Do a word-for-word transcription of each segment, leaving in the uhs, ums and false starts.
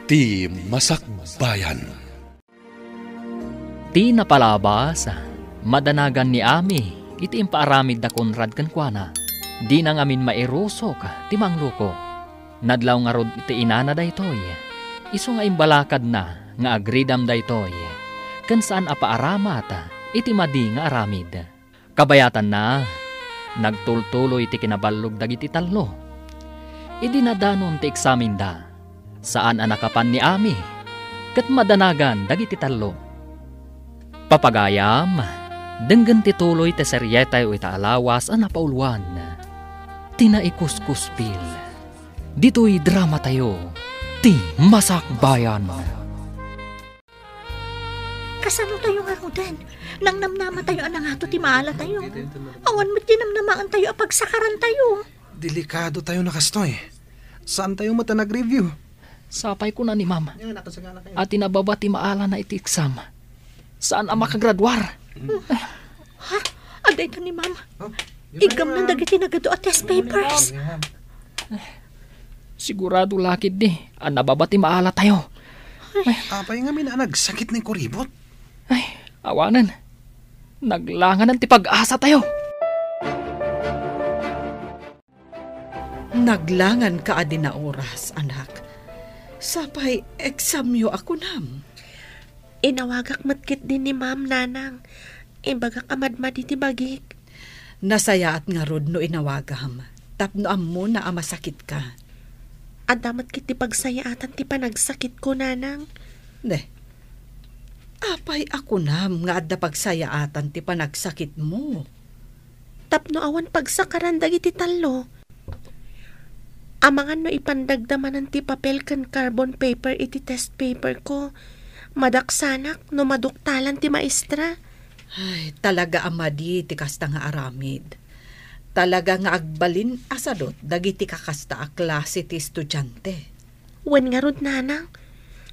Ti Masakbayan. Ti napalabas, madanagan ni Ami iti impaaramid da Conrad kenkuana. Dina ngamin mairusok ti mangluko. Nadlaw ngarud ti inana daytoy, isu nga imbalakadna nga agridam daytoy, ken saan a paaramat iti madi nga aramid. Kabayatanna, nagtultuloy ti kinaballog dagiti tallo. Idi nadanon ti eksaminda, saan a nakapan ni Ami, ket madanagan dagiti tallo. Papagayam, denggen ti tuloy ti serietayo ita a lawas a napauluan, Ti Naikuskuspil. Ditoy dramatayo, Ti Masakbayan. Kasano tayo ngaruden? Nangnamnama tayo a nangato ti maala tayo. Awan met ti namnamaen tayo a pagsakaran tayo. Delikado tayo na kastoy. Saan tayo met a nag-review? Sapay kuna ni Ma'am. Yan, nakasagana kayo. A ti nababa ti maala na iti exam, saan a makagraduar. Ha? Adda ita ni Ma'am. Oh, di ba Igam na nga? Dagiti nagadu a test papers. Yan, ma'am. Sigurado lakid di a nababa ti maala tayo. Apay ngamin a nagsakit ni Kuribot? Ay, awanen. Naglanganan ti pag-asa tayo. Naglangan ka a di na oras, anak. Sapay examyo a kunam. Inawagak met ketdi ni Ma'am, Nanang. Imbagak a madmadi ti bagik. Nasayaat ngarud no inawagam, tapno ammona a masakitka. Adda met ketdi pagsayaatan ti panagsakitko, Nanang. Ne, apay a kunam nga adda pagsayaatan ti panagsakitmo? Tapno awan pagsakaran dagiti tallo. Amangan no ipandagda manen ti papel ken carbon paper iti test paperko. Madaksanak no maduktalan ti maestra. Ay, talaga a madi ti kasta nga aramid. Talaga nga agbalin a sadut dagiti kakasta a klase ti estudiante. Wen ngarud, Nanang,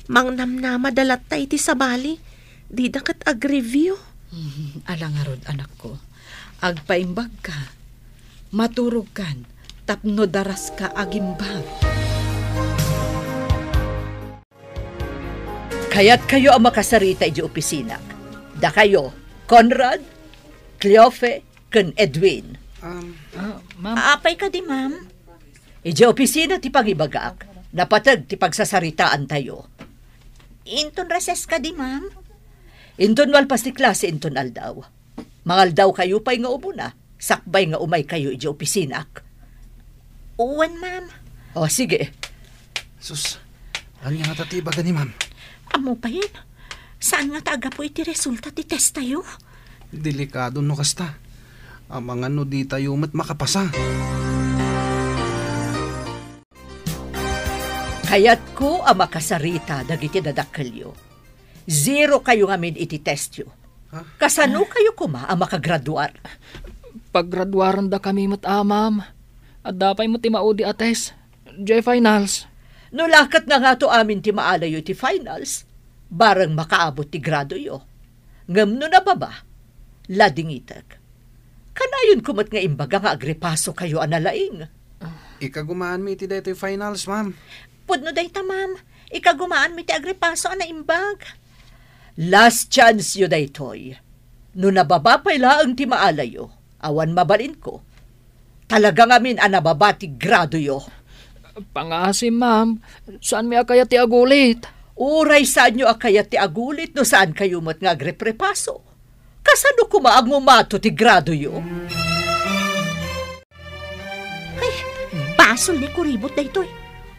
mangnamnama da latta iti sabali, dida ket agreview. Hmm, ala ngarud, anakko. Agpaimbagka. Maturogkan tapno daraska agimbag. Kayatkayo a makasarita idiay opisinak. Dakayo, Conrad, Cleofe, ken Edwin. Um, Ah, ma'am. Apay kadi, ma'am? Idiay opisina ti pangibagak, napateg ti pagsasaritaantayo. Inton recess kadi, ma'am? Inton malpas ti klase inton aldaw. Mangaldawkayo pay nga umuna, sakbay nga umaykayo idiay opisinak. Wen, ma'am. O, sige. Sus, ania ngata ti ibaga ni ma'am? Ammo payen, saan ngata a gapu iti resulta ti testayo? Delikado no kasta. Amangan no ditayo met makapasa. Kayatko a makasarita dagiti dadakkelyo. Zero kayo ngamin iti testyo. Ha? Kasano kayo koma a makagraduar? Paggraduarendakami met, a, ma'am. Adda pay met ti maudi a test. Diay finals. No la ket nangato amin ti maalayo iti finals, bareng makaabot ti gradoyo. Ngem no nababa, ladingitek. Kanayonko met nga imbaga nga agripasokayo a nalaing. Ikagumaanmi iti daytoy finals, ma'am. Pudno dayta, ma'am. Ikagumaanmi ti agripaso a naimbag. Last chance yo daytoy. No nababa pay laeng ti maalayo, awan mabalinko. Talaga ngamin a nababa ti gradoyo. Pangaasim, ma'am. Saanmi a kayat ti agulit. Uray saanyo a kayat ti agulit no saan kayo met nga agriprepaso. Kasano koma a ngumato ti gradoyo? Ay, basol ni Kuribot daytoy.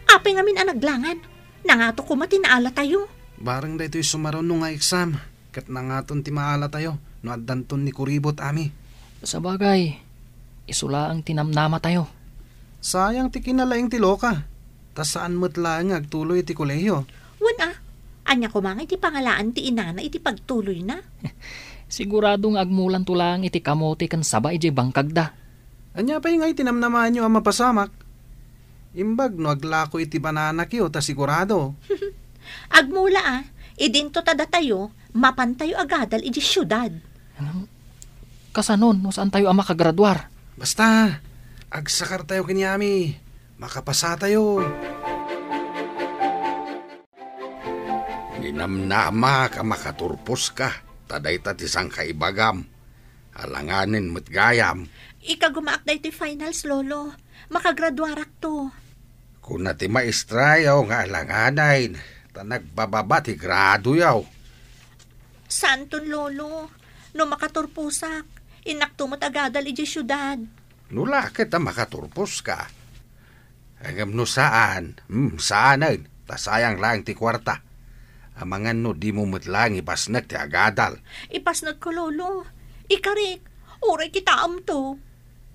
Apay ngamin a naglangan? Nangato koma ti naalatayo. Bareng daytoy sumaruno nga exam, ket nangaton ti maalatayo no addanton ni Kuribot, Ami. Sabagay, isu laeng ti namnamatayo. Sayang ti kinalaing ti Loka, ta saan met laeng nga agtuloy iti kolehiyo. Wen a, ania koma nga iti pangalaan ti inana iti pagtuloyna? Sigurado nga agmulanto laeng iti kamote ken saba idiay bangkagda. Ania pay nga iti namnamaanyo a mapasamak? Imbag no aglako iti bananakyo ta sigurado. Agmula a, idinto ta datayo, mapantayo agadal idiay siudad. Kasanon no saantayo a makagraduar? Basta, agsakartayo ken ni Ami, makapasatayo. Inamnamak a makaturposka, ta dayta ti sangkaibagam. Alanganen met gayam. Ikagumaak daytoy finals, Lolo. Makagraduarakto. Kuna ti maestrayo nga alanganen, ta nagbababa ti gradoyo. Santon, Lolo. No makaturposak, innakto met agadal idiay siudad. No la ket a makaturposka. Ngem no saan, hmm, saanen, ta sayang laeng ti kuarta. Amangan no dimo met laeng ipasnek ti agadal. Ipasnekko, Lolo. Ikarik, uray kitaemto.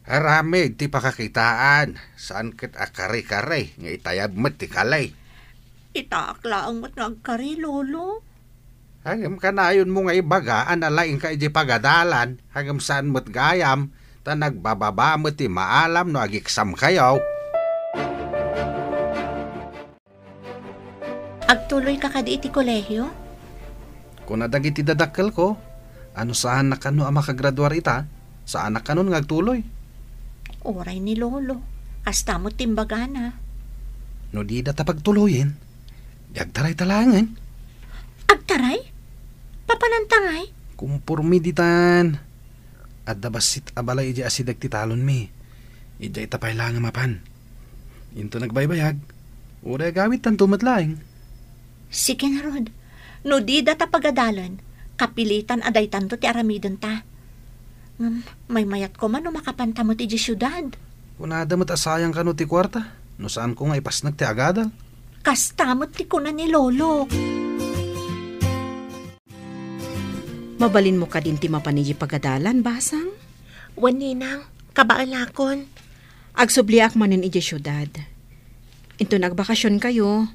Aramid ti pakakitaan, saan ket a kare-kare nga itayab met ti kali. Itaak laeng met nga agkari, Lolo. Ngem kanayonmo nga ibaga a nalaingka idiay pagadalan, ngem saan met gayam, ta nagbababa met ti maalam no ageksamkayo. Agtuloyka kadi iti kolehio? Kuna dagiti dadakkelko, a no saannak kano a makagraduar ita, saanak kanon nga agtuloy. Uray ni Lolo, kasta met ti imbagana. No dida ta pagtuloyen, di agtaray ta laengen. Agtaray? Papananta ngay? Kumpormi ditan. Adda bassit a balay idiay asideg ti talonmi. Idiay ta pay laeng a mapan. Inton agbaybayag, uray agawidtanto met laeng. Sige ngarud, no dida ta pagadalen, kapilitan a daytanto ti aramidenta. Ngem, maymayat koma no makapanta met idiay siudad. Kunada met a sayang kano ti kuarta, no saanko nga ipasnek ti agadal. Kasta met ti kuna ni Lolo. Mabalinmo kadin ti mapan idiay pagadalan, Basang? Wen, Ninang, kabaelakon. Agsubliak manen idiay siudad. Inton agbakasionkayo,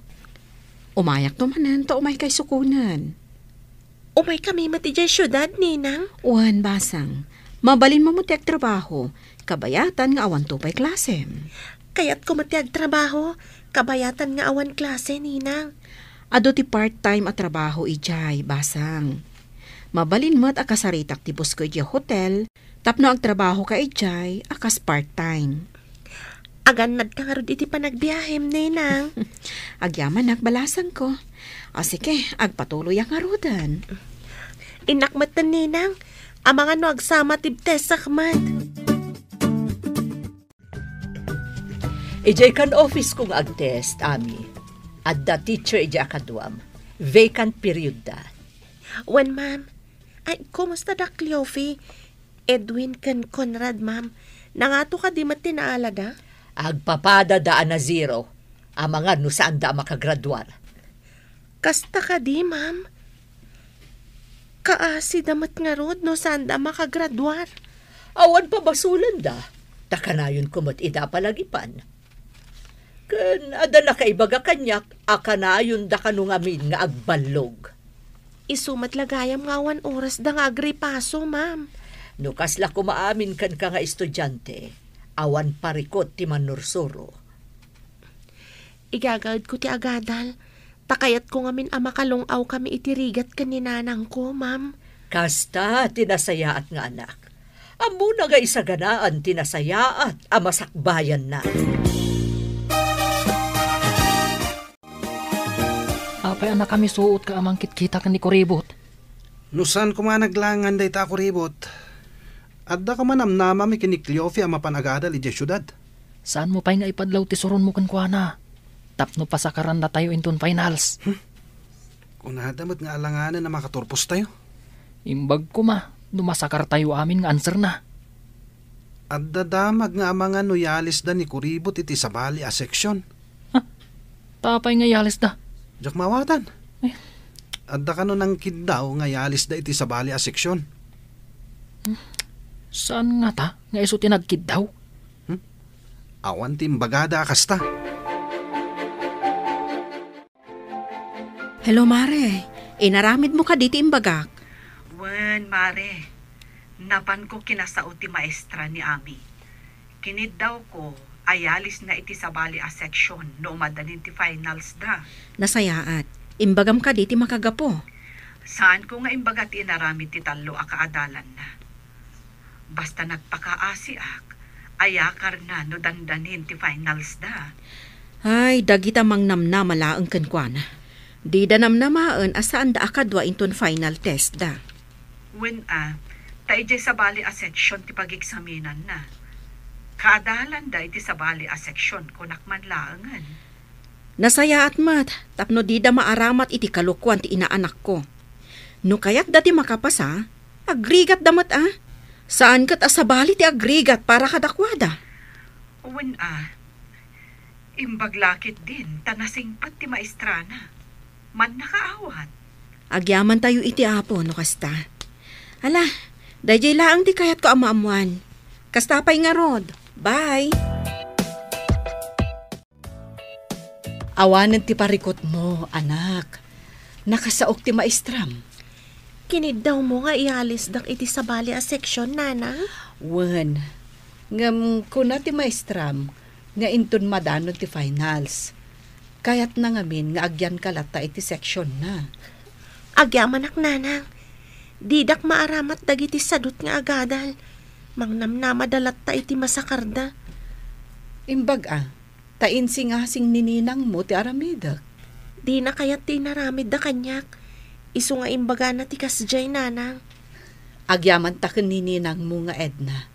umayakto manen ta umaykay sukonen. Umaykami met idiay siudad, Ninang? Wen, Basang. Mabalinmo met ti agtrabaho, kabayatan nga awanto pay klasem. Kayatko met ti agtrabaho, kabayatan nga awan klase, Ninang. Adu ti part-time a trabaho idiay, Basang. Mabalin met a kasaritak ti busko idiay hotel, tapno agtrabahoka idiay a kas part-time. Agannadka ngarud iti panagbiahem, Ninang. Agyamanak, balasangko. A, sige, agpatuloyak ngaruden. Innak metten, Ninang. Amangan no agsama ti testak met. Idiay kan office ko nga agtest, Ami. Adda teacher idiay a kaduam. Vacant period da. Wen, ma'am. Ay, kumusta da Cleofe? Edwin ken Conrad, ma'am. Nangato kadi met ti naalada? Agpapada da a na-zero. Amangan no saanda a makagraduar. Kasta kadi, ma'am? Kaasida met ngarud no saanda a makagraduar. Awan pabasolenda, ta kanayonko met ida a palagipan. Ken adda nakaibaga kaniak a kanayonda kano ngamin nga agballog. Isu met la gayam nga awan orasda nga agripaso, ma'am. No kasla koma amin kenka nga estudiante, awan parikut ti mannursuro. Igagaedko ti agadal, ta kayatko ngamin a makalung-awkami iti rigat ken ni nanangko, ma'am. Kasta ti nasayaat nga anak. Ammona nga isaganaan ti nasayaat a masakbayanna. Apay a nakamisuotka a mangkitkita ken ni Kuribot? No saan koma naglangan dayta a Kuribot, adda koma namnamami ken ni Cleofe a mapan agadal idiay siudad. Saanmo pay nga ipadlaw ti suronmo kenkuana tapno pasakarannatayo inton finals? Hmm? Kunada met nga alanganen a makaturpostayo. Imbag koma no masakartayo amin nga answerna. Adda damag nga amangan no yalisda ni Kuribot iti sabali a seksyon. Ha? Apay nga yalisda? Diak maawatan. Eh? Adda kano nangkiddaw nga yalisda iti sabali a seksyon. Saan ngata nga isu ti nagkiddaw? Hmm? Awan ti imbagada a kasta. Hello, Mare. Inaramidmo kadi ti imbagak? Wen, Mare. Napanko kinasao ti maestra ni Ami. Kiniddawko a yalisna iti sabali a seksyon no umadanin ti finals da. Nasayaat. Imbagam kadi ti makagapu? Saanko nga imbaga ti inaramid ti tallo a kaadalanna. Basta nagpakaasiak, ayakarna no dandanin ti finals da. Ay, dagita mangnamnama laeng kenkuana. Dida namnamaen a saanda a kadua inton final test da. Wen a, ta idiay sabali a section ti pageksaminanna. Kaadalanda iti sabali a section, kunak man laengen. Nasayaat met tapno dida maaramat iti kalokuan ti inaanakko. No kayatda ti makapasa, agrigatda met a. Saan ket a sabali ti agrigat para kadakuada. Wen a, imbag la ketdin ta nasingpet ti maestrana. Mannakaawat. Agyamantayo iti Apo no kasta. Ala, daydiay laeng ti kayatko a maammoan. Kasta pay ngarud. Bye! Awanen ti parikutmo, anak. Nakasaok ti maestram. Kiniddawmo nga ialisdak iti sabali a section, nanang? Wen, ngem kuna ti maestram nga inton madanon ti finals, kayatna ngamin nga agyanka latta iti sectionna. Agyamanak, nanang. Didak maaramat dagiti sadut nga agadal. Mangnamnamada latta iti masakarda. Imbag a, ta insingasing ni ninangmo ti aramidek. Dina kayat ti inaramidda kaniak. Isu nga imbagana ti kasdiay, nanang. Agyamanta ken ni ninangmo nga Edna.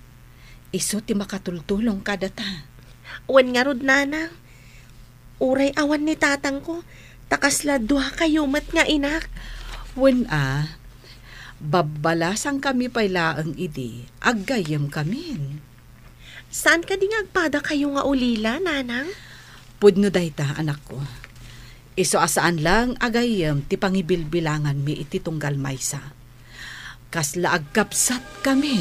Isu ti makatultulong kadata. Wen ngarud, nanang. Uray awan ni tatangko, ta kasla duakayo met nga inak. Wen a, babbalasangkami pay laeng idi aggayyemkamin. Saan kadi nga agpadakayo nga ulila, nanang? Pudno dayta, anakko. Isu a saan laeng a gayyem ti pangibilbilanganmi iti tunggal maysa. Kasla agkabsatkamin.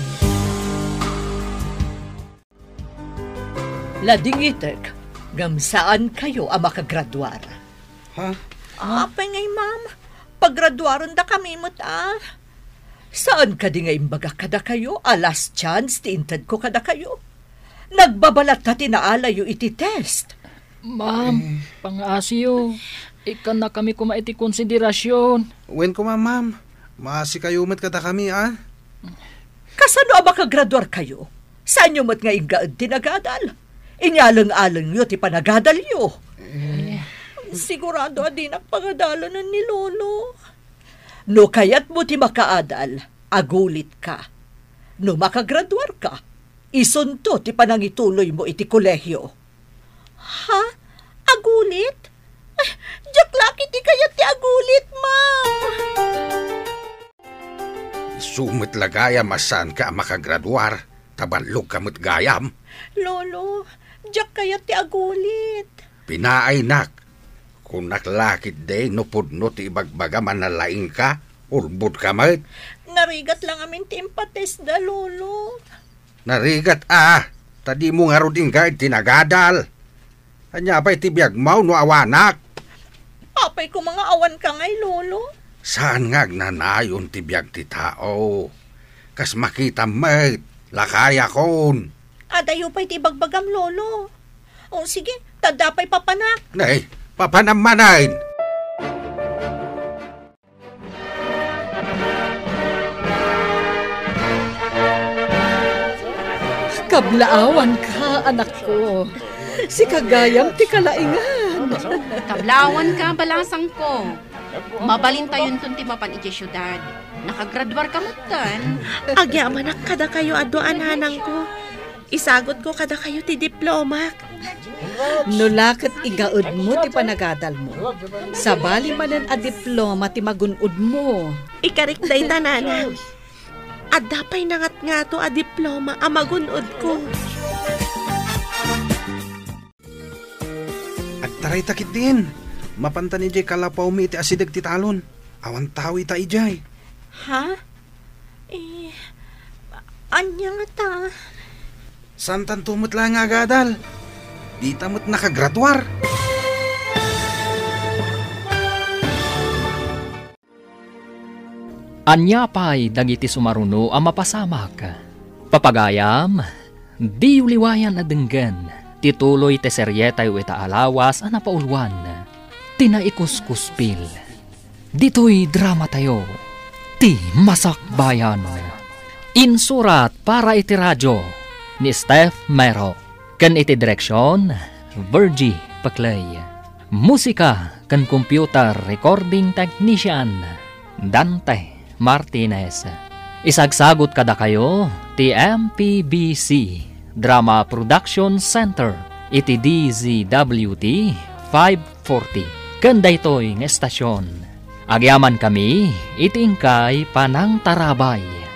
Ladingitek, ngem saankayo a makagraduar. Ha? Apay ngay, ma'am? Pagraduarendakami met a. Saan kadi nga imbagak kadakayo a last chance ti intedko kadakayo? Nagbabalatta ti naalayo iti test. Ma'am, Eh. pangaasiyo. Ikkannakami koma iti konsiderasion. Wen koma, ma'am. Maasikayo met kadakami, a? Kasano a makagraduarkayo? Saanyo met nga inggaed ti nagadal? Inyaleng-alengyo ti panagadalyo. Eh. Sigurado a dinak pagadalanen ni Lolo. No kayatmo ti makaadal, agulitka. No makagraduarka, isunto ti panangituloymo iti kolehio. Ha? Agulit? Ay, diak la ketdi kayat ti agulit, ma'am. Isu met la gayam a saanka a makagraduar, ta ballogka met gayam. Lolo, diak kayat ti agulit. Pinaaynak, kunak la ketdi no pudno ti ibagbagam a nalaingka, ulbodka met. Narigat la ngamin ti impatestda, Lolo. Narigat a, ta dimo ngarud inggaed ti nagadal. Ania pay ti biagmo no awanak? Apay koma nga awanka ngay, Lolo? Saan nga agnanayon ti biag ti tao. Kas makitam met, lakayakon. Adayo pay ti ibagbagam, Lolo. O, sige, ta adda pay papanak. Nay, papanam manen. Kablaawanka, anakko. Sika gayam ti kalaingan. Kablaawanka, balasangko. Mabalintayonton ti mapan idiay siudad. Nakagraduarka metten. Agyamanak kadakayo a dua a nanangko. Isagutko kadakayo ti diplomak. No la ket igaedmo ti panagadalmo, sabali manen a diploma ti magun-odmo. Ikarik dayta, nanang. Adda pay nangatngato a diploma a magun-odko. Agtarayta ketdin. Mapantan idiay kalapawmi iti asideg ti talon. Awan tao ita idiay. Ha? Eh, ania ngata? Saantanto met la nga agadal. Dita met nakagraduar. Ania pay dagiti sumaruno a mapasamak? Papagayam, diyo liwayan a denggen ti tuloy ti serietayo ita a lawas a napauluan, ti Naikuskuspil. Ditoy dramatayo, ti Masakbayan. Insurat para iti radio ni Steph Mero ken iti direksion, Virgie Paclay. Musika ken computer recording technician, Dante Martinez. Isagsagot kadakayo ti M P B C Drama Production Center iti D Z W T five forty. Ken daytoy nga estasyon, agyamankami iti inkay panangtarabay.